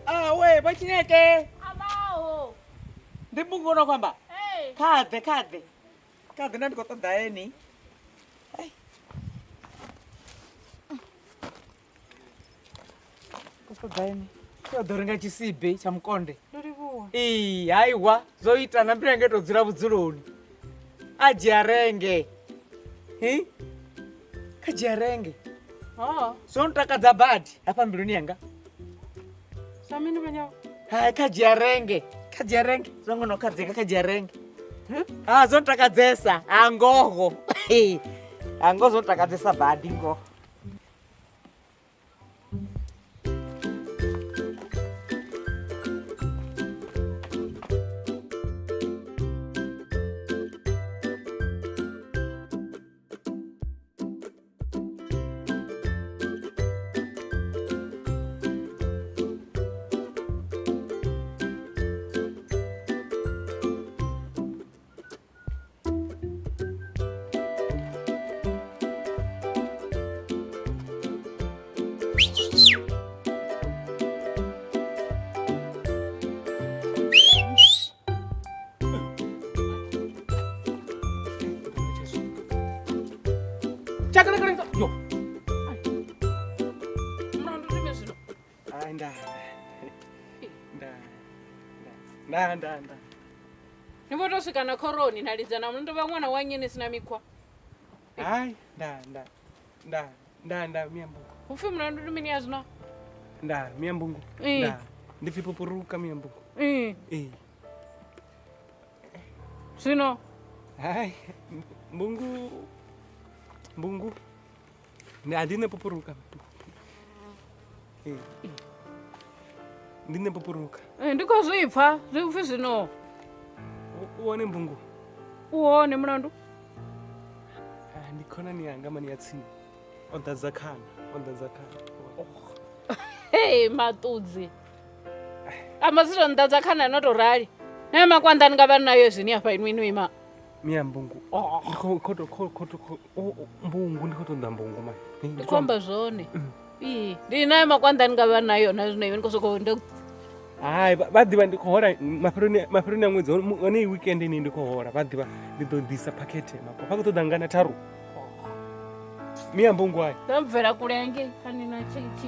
Awe vho Tshineke. Abaho. Ndi mbungu no khou amba? Ee. Kha ḓe, kha ḓe. Kha ḓe nda ndi khou ṱoḓa ene. Ai. Khou ṱoḓa ene. Ndo ḓo renga tshisibe tsha mukonde. Ndo livhuwa. Ee, haiwa zwo ita na mbilu yanga i tou dzula vhudzuloni. A dzhia renge. Hi? Kha dzhia renge. Ho. Zwo ntakadza badi hafha mbiluni yanga. Zwa mini vhanyawo? Hai kha dzhia renge. Kha dzhia renge. Zwo ngono kha dzenga kha dzhia renge. Ha zwo ntakadzesa. Ha ngoho. Ha ngoho zwo ntakadzesa badi ngoho. Yo. Mulandu ndi zwino. Ai nda. Nda. Nda nda nda. Ni vho to swika na khoroni na lidza na mulandu vha ṅwana wa nnyi ni sina mikhwa. Hai nda nda. Nda nda nda miyambungu. Hupfi mulandu ndi mini ya zwino? Nda miyambungu. Ee. Nda. Ndi pfi pupuruka miyambungu. Ee. Ee. Zwino Hai mbungu mbungu. Ndi a ndi nṋe pupuruka. Ee. Ndi nṋe pupuruka. Ndi khou zwi pfa zwi upfi zwino U wone mbungu. u hone mulandu. Ah, ndi khonani yanga mani ya tsini. O ḓadza khana, o ḓadza khana. Hei maṱudzi. Amba zwi to nḓadza khana no to rali. Na makwanda ni nga vha nayo zwini afha inwi inwi ima. Mia mbungu. Ndi khou khou khou khou khou mbungu ndi khou ṱoḓa mbungu mani. Ndi khou amba zwone. Ee, ndi nayo makwanda ni nga vha nayo na zwino inwi ni khou sokou ndo Hai vha ḓivha ndi khou hola mafheloni mafheloni a ṅwedzi hone weekend ini ndi khou hola vha ḓivha ndi ḓo ḓisa phakhethe makwa vha khou ṱoḓa ngana tharu. Mia mbungu hai. Ndo bvela kule hangei kha ni na tshithu.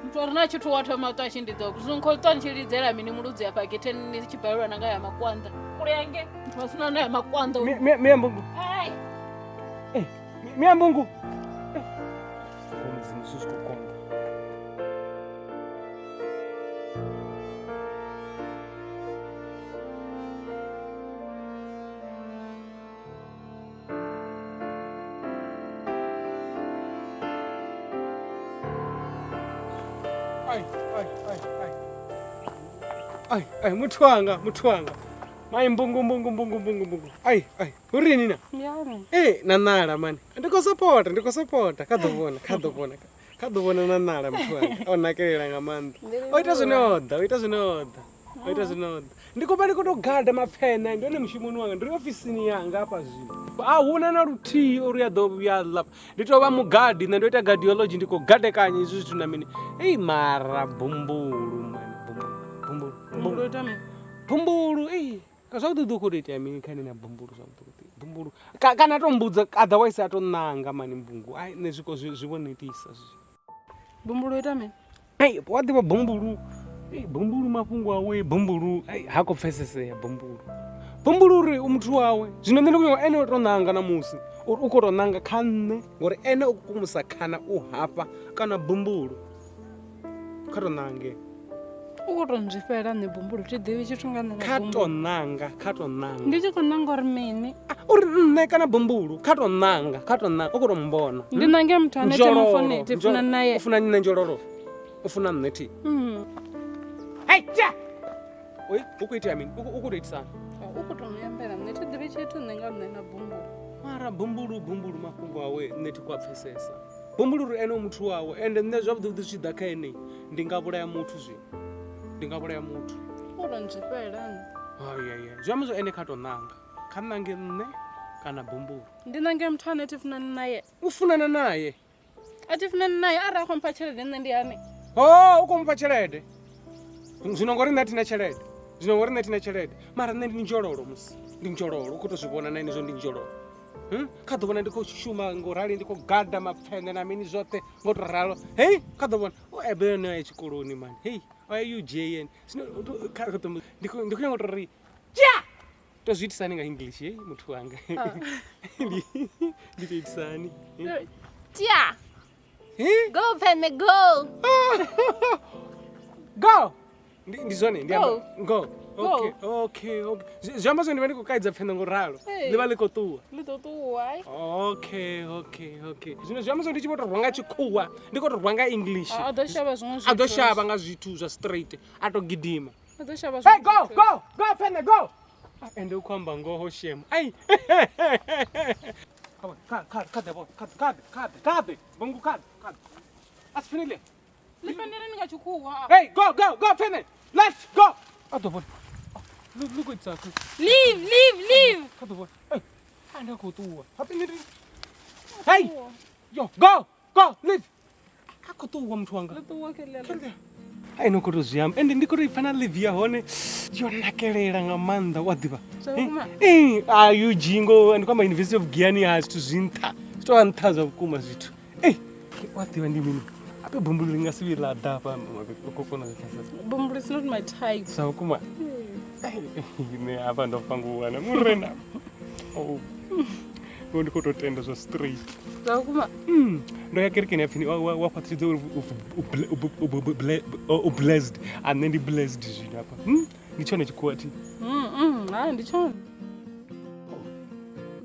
Muthu a re na tshithu wa thoma u ṱwa tshi ndi ḓo zwino khou ṱwa ni tshi lidzela mini muludzi afha getheni ni tshi balelwa na nga ya makwanda. Kule hangei muthu a sina na ya makwanda. Mia mia mbungu. Ai. Eh, mia mbungu. Ngo mudzimu zwi zwi khou konḓa. Ai, ai, ai, ai. Ai, ai, muthu wanga, muthu wanga. Mai mbungu mbungu mbungu mbungu mbungu. Ai, ai, uri nina? Eh, na nala mani. Ndi khou support, ndi khou support. Kha ḓo vhona, kha ḓo vhona. Kha ḓo vhona na nala muthu wanga. O nakelela nga maanḓa. O ita zwine o ḓa, o ita zwine o ḓa. O ita zwine o ḓa. Ndi khou vha ndi khou tou gada mapfeṋe, ndi hone mushumoni wanga, ndi ofisini yanga hafha zwino. A huna na luthihi uri ya ḓo vhuya ḽa. Ndi tou vha mugadi, nṋe ndo ita gadiology, ndi khou gadekanya izwi zwithu na mini. Ei mara bumbulu mani, bumbulu, bumbulu, bumbulu. Ita mini? Bumbulu, ei. Ka zwavhuḓi ḓo khou tou itea mini kha nṋe na bumbulu zwavhuḓi. Bumbulu. Kana a to mbudza otherwise a to nanga mani mbungu. Ai nṋe zwi zwi vho netisa zwi. Bumbulu ita mini? Hey, wa ḓivha bumbulu. Hey, bumbulu mafhungo awe bumbulu. Hey, ha khou pfesesea bumbulu. Bumbulu uri u muthu wawe. Zwino nṋe ndi khou ene o to nanga na musi. Uri u khou to nanga kha nṋe ngori ene u kukumusa khana u hafha kana bumbulu. Kha to nange. U khou to nzwifhela nṋe bumbulu thi ḓivhi tshithu nga nṋe na Kha bumbulu. to nanga, kha to nanga. Ndi tshi khou nanga uri mini? Uri nṋe kana bumbulu, kha to nanga, kha to nanga, u khou to mbona. Ndi nange muthu ane thi mufuni, thi funa naye. U funa nṋe njololo. U funa nṋe thi. Hey, ja. Oi, u khou itea mini? U khou to itisana. U khou to nyambela nṋe thi ḓivhi tshithu nṋe nga nṋe na bumbulu. Mara bumbulu bumbulu mafhungo awe nṋe thi khou a pfesesa. Bumbulu uri ene u muthu wawe ende nṋe zwavhuḓi vhuḓi zwi tshi ḓa kha ene ndi nga vhulaya muthu zwino. Ndi nga vhulaya muthu. U to nzwifhela nṋe. Hai hai hai. Zwi amba zwo ene kha to nanga. Kha nange nṋe kana bumbulu. Ndi nange muthu ane thi funani naye. U funana naye? A thi funani naye arali a khou mpha tshelede nṋe ndi hani? Oh, u khou mpha tshelede. Zwino ngori nṋe a thina tshelede. Zwino ngori nṋe thina tshelede. Mara nṋe ndi njololo musi. Ndi njololo, u khou to zwi vhona na ine zwo ndi njololo. Kha ḓo vhona ndi khou shuma ngo rali ndi khou gada mapfene na mini zwoṱhe ngo to ralo. Hey, kha ḓo vhona u ebe no ya tshikoloni man. Hey, o ya UJN. Zwino kha ḓo ndi khou nyanga to ri ja. To zwi itisani nga English, hey muthu wanga. Ndi to itisani. Tia. Hey? Go Pfene, go. Go. Ndi zwone ndi amba go. Okay, okay, okay. Zwi amba zwo ndi vha ndi khou kaidza pfene ngo ralo. Ḽi vha ḽi khou ṱuwa. Ḽi ḓo ṱuwa. Okay, okay, okay. Zwino zwi amba zwo ndi tshi vho to rwa nga tshikhuwa, ndi khou to rwa nga English. A ḓo shavha zwiṅwe zwithu. A ḓo shavha nga zwithu zwa straight, a to gidima. A ḓo shavha zwiṅwe. Hey, go, go, go Pfene, go. Ende u khou amba ngoho shame. Ai. Kha kha kha ḓe vho, kha kha kha kha ḓe, bongo kha kha. Asifanele. Ḽi fanele ni nga tshikhuwa. Hey, go, go, go Pfene. Let's go. A ḓo vhona. Look at that. Leave, leave, leave. Hey, hey, yo, go, go, leave. A khou ṱuwa muthu wanga. Ai no khou to zwi amba. Ende ndi khou to ipfa na leave ya hone yo nakelela nga maanḓa wa ḓivha. Eh, a UG ngo ndi kwamba University of Giyani ha zwithu zwi nṱha. Zwi to vha nṱha zwa vhukuma zwithu. Eh, wa ḓivha ndi mini? Ape bumbulu ḽi nga si vhuye ḽa ḓa hafha u khou kona u zwi pfesesa. Bumbulu is not my type. Zwa vhukuma. Nṋe hafha ndo fa ngo wana murena. Oh. Ngo ndi khou to tenda zwa straight. Zwa vhukuma. Ndo ya kerekeni ya pfini wa fhaṱutshedza uri u blessed. A nṋe ndi blessed zwino hafha. Ndi tshone tshikhuwa thi. Ha ndi tshone.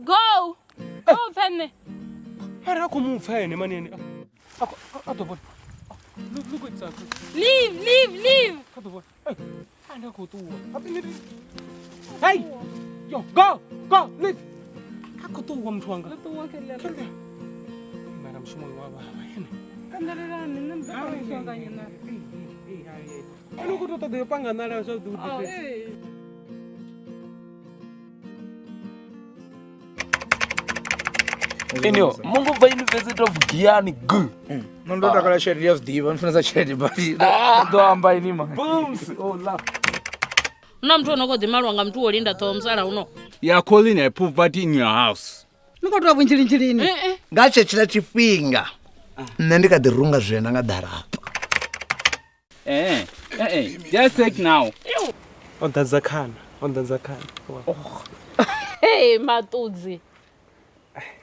Go. Go Pfene. Mara a khou mu pfa ene mani ene. A ḓo vhona. Look at that. Leave, leave, leave. Kha ḓo vhona. Hey! Yo, go! Go! Leave! A khou ṱuwa muthu wanga. Ḽi ṱuwa kheḽia. Mara mushumo wa vhavha ene. Kandelelani nṋe ndi ḓo mishonga nyana. Ene u khou tou ṱoḓa yo panga ṋala zwavhuḓi vhuḓi fhedzi. Enio, mungu bva University of Giyani G. Nṋe ndo takala tshelede ya zwi ḓivha, ndi funesa tshelede badi. Ndo amba ini ma. Booms. Oh love. Huna muthu ono khou ḓi malwa nga muthu wo linda ṱhoho musala uno. You are calling a poverty in your house. Ni khou tou vhunzhilinzhilini. Nga tshetshiḽa tshifhinga nṋe ndi kha ḓi runga zwena nga ḓarapa. Just take now. O ḓadza khana, o ḓadza khana. Hey, maṱudzi.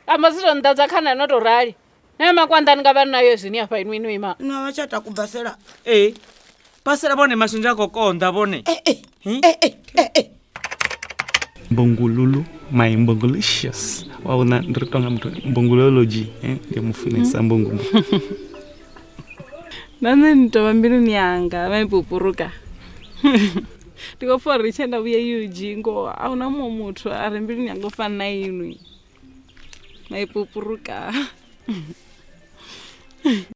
Amba zwi to nḓadza khana no to rali. Na makwandani nga vha nayo zwini afha inwi inwi ima. No vha tsha takubvasela. Eh. Pasela vhone mashonzha a khou konḓa vhone. Mbongululu, my mbongulicious. Wa vhona ndi ri tonga muthu mbongulology, ndi mufunesa mbongo. Na nṋe ni tovha mbiluni yanga vha ipupuruka. Ndi khou pfa uri tshe nda vhuya UG ngo a huna muṅwe muthu a re mbiluni yanga u fana na inwi. Maipupuruka.